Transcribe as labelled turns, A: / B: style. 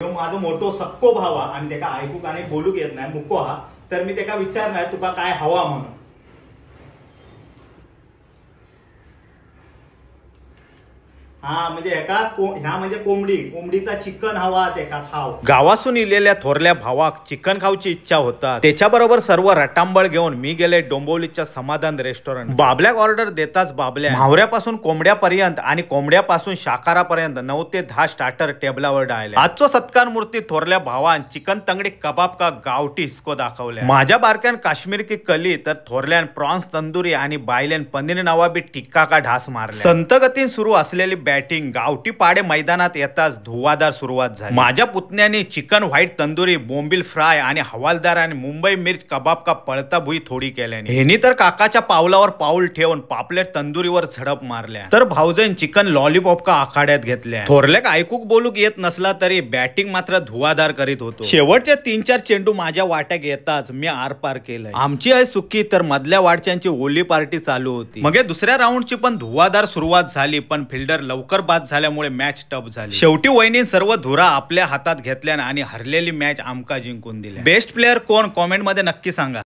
A: ह्यो माझो मोठो सक्को भाव हा आणि तेका ऐकूक आणि बोलूक येत नाही, मुको हा, तर मी तेका विचारणार तुका काय हवा म्हणून. हा म्हणजे एका ह्या म्हणजे कोंबडी, कोंबडीचा चिकन हवा तेका खाव.
B: गावासून इलेल्या थोरल्या भावाक चिकन खावची इच्छा होता. त्याच्याबरोबर सर्व रटांबळ घेऊन मी गेले डोंबिवलीच्या समाधान रेस्टॉरंट. बाबल्याक ऑर्डर देताच बाबल्या म्हावऱ्यापासून कोंबड्यापर्यंत आणि कोंबड्यापासून शाकारापर्यंत 9 ते 10 स्टार्टर टेबलावर डाळले. आजचो सत्कार मूर्ती थोरल्या भावान चिकन तंगडी कबाब का गावठी हिसको दाखवल्या. माझ्या बारक्यान काश्मीर की कली तर थोरल्यान प्रॉन्स तंदुरी आणि बायल्यान पनीर नवाबी टिक्का का ढास मारला. संतगतीन सुरू असलेली बॅटिंग गावठी पाडे मैदानात येताच धुवाधार सुरुवात झाली. माझ्या पुतण्याने चिकन व्हाईट तंदुरी, बोंबील फ्राय आणि हवालदार आणि मुंबई मिर्च कबाब का पळता भुई थोडी केल्याने हेनी तर काकाच्या पावलावर पाऊल ठेवून पापलेट तंदुरीवर झडप मारल्या. तर भाऊजन चिकन लॉलीपॉप का आखाड्यात घेतल्या. थोरल्याक ऐकूक बोलूक येत नसला तरी बॅटिंग मात्र धुवाधार करीत होतो. शेवटचे 3-4 चेंडू माझ्या वाट्याक येताच मी आरपार केलं. आमची आई सुकी तर मधल्या वाडच्यांची ओली पार्टी चालू होती. मग दुसऱ्या राऊंडची पण धुवाधार सुरुवात झाली, पण फिल्डर लवकर बाद झाल्यामुळे मॅच टफ झाली. शेवटी वहिनी सर्व धुरा आपल्या हातात घेतल्यानं आणि हरलेली मॅच आमका जिंकून दिली. बेस्ट प्लेअर कोण कॉमेंट मध्ये नक्की सांगा.